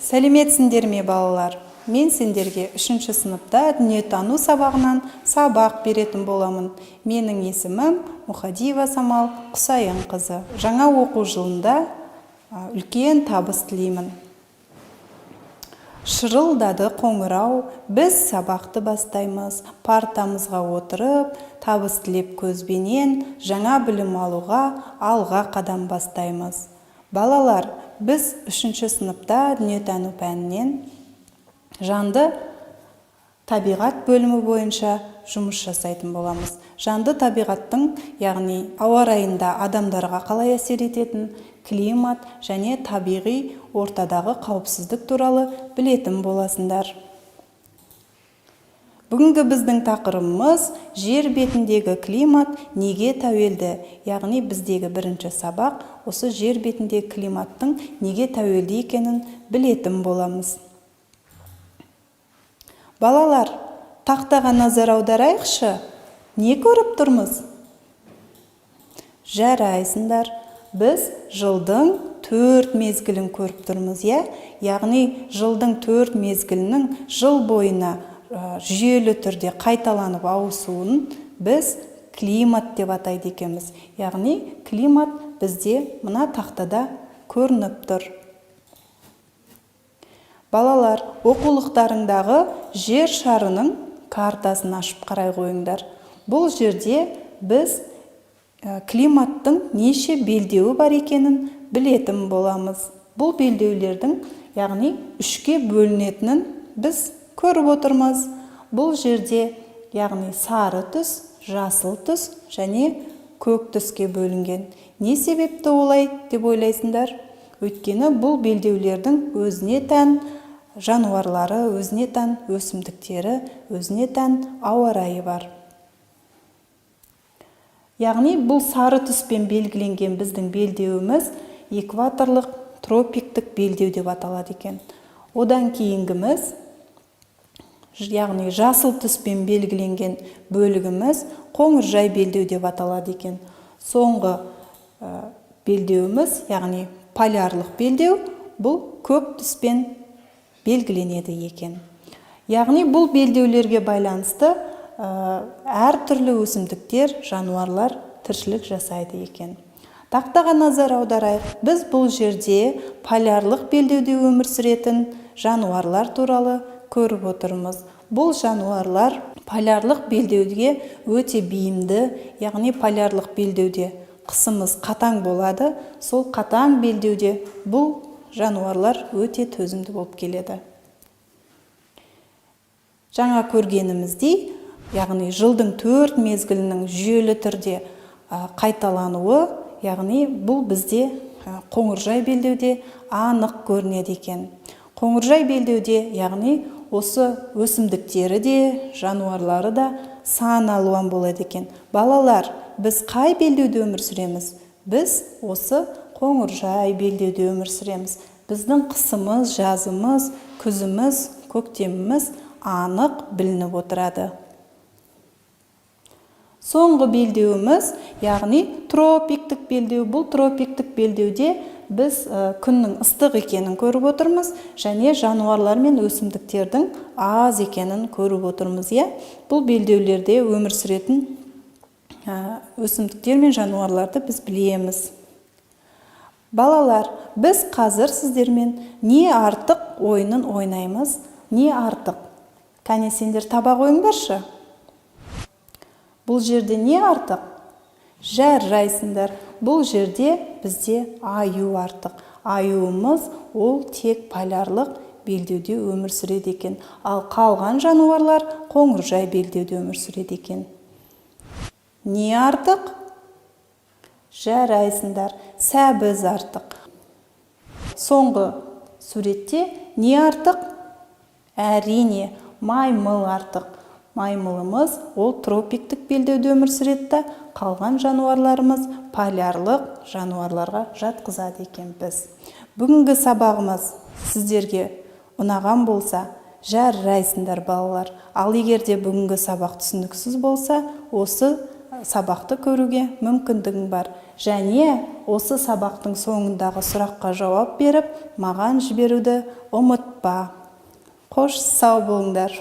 Сәлеметсіңдер ме, балалар! Мен сендерге үшінші сыныпта дүниетану сабағынан сабақ беретін боламын. Менің есімім Мұхадиева Самал Құсайынқызы. Жаңа оқу жылында үлкен табыс тілеймін. Шырылдады қоңырау, біз сабақты бастаймыз. Партамызға отырып, табыс тілеп көзбенен, жаңа білім алуға алға қадам бастаймыз. Балалар, біз үшінші сыныпта дүниетану пәнінен жанды табиғат бөлімі бойынша жұмыс жасайтын боламыз. Жанды табиғаттың, яғни ауа райында адамдарға қалай әсер ететін климат және табиғи ортадағы қауіпсіздік туралы білетін боласыңдар. Бүгінгі біздің тақырыбымыз: жер бетіндегі климат неге тәуелді? Яғни біздегі бірінші сабақ осы жер бетіндегі климаттың неге тәуелді екенін білетін боламыз. Балалар, тақтаға назар аударайықшы. Не көріп тұрмыз? Жарайсыңдар, біз жылдың төрт мезгілін көріп тұрмыз, иә. Яғни жылдың төрт мезгілінің жыл бойына жүйелі түрде қайталанып ауысуын біз климат деп атайды екенбіз. Яғни климат бізде мына тақтада көрініп тұр. Балалар, оқулықтарыңдағы жер шарының картасын ашып қарай қойыңдар. Бұл жерде біз климаттың неше белдеуі бар екенін білетін боламыз. Бұл белдеулердің, яғни үшке бөлінетінін біз көріп отырмыз. Бұл жерде, яғни сары түс, жасыл түс және көк түске бөлінген. Не себепті олай деп ойлайсыңдар? Өйткені бұл белдеулердің өзіне тән жануарлары, өзіне тән өсімдіктері, өзіне тән ауа райы бар. Яғни бұл сары түспен белгіленген біздің белдеуіміз экваторлық тропиктік белдеу деп аталады екен. Одан кейінгіміз, яғни жасыл түспен белгіленген бөлігіміз, қоңыржай белдеу деп аталады екен. Соңғы белдеуіміз, яғни полярлық белдеу, бұл көк түспен белгіленеді екен. Яғни бұл белдеулерге байланысты әртүрлі өсімдіктер, жануарлар тіршілік жасайды екен. Тақтаға назар аударайық. Біз бұл жерде полярлық белдеуде өмір сүретін жануарлар туралы көріп отырмыз. Бұл жануарлар полярлық белдеуге өте бейімді, яғни полярлық белдеуде қысымыз қатаң болады. Сол қатаң белдеуде бұл жануарлар өте төзімді болып келеді. Жаңа көргеніміздей, яғни жылдың төрт мезгілінің жүйелі түрде қайталануы, яғни бұл бізде қоңыржай белдеуде анық көрінеді екен. Қоңыржай белдеуде, яғни осы өсімдіктері де, жануарлары да сан алуан болады екен. Балалар, біз қай белдеуде өмір сүреміз? Біз осы қоңыржай белдеуде өмір сүреміз. Біздің қысымыз, жазымыз, күзіміз, көктеміміз анық білініп отырады. Соңғы белдеуіміз, яғни тропиктік белдеу. Бұл тропиктік белдеуде біз күннің ыстық екенін көріп отырмыз және жануарлар мен өсімдіктердің аз екенін көріп отырмыз, иә. Бұл белдеулерде өмір сүретін өсімдіктер мен жануарларды біз білеміз. Балалар, біз қазір сіздермен «Не артық» ойынын ойнаймыз. Не артық? Кәне, сендер таба қойыңдаршы. Бұл жерде не артық? Жарайсыңдар, бұл жерде бізде аю артық. Аюымыз ол тек полярлық белдеуде өмір сүреді екен, ал қалған жануарлар қоңыржай белдеуде өмір сүреді екен. Не артық? Жарайсыңдар, сәбіз артық. Соңғы суретте не артық? Әрине, маймыл артық. Маймылымыз ол тропиктік белдеуде өмір сүреді да, қалған жануарларымыз полярлық жануарларға жатқызады екенбіз. Бүгінгі сабағымыз сіздерге ұнаған болса, жарайсыңдар, балалар. Ал егер де бүгінгі сабақ түсініксіз болса, осы сабақты көруге мүмкіндігің бар. Және осы сабақтың соңындағы сұраққа жауап беріп, маған жіберуді ұмытпа. Қош, сау болыңдар.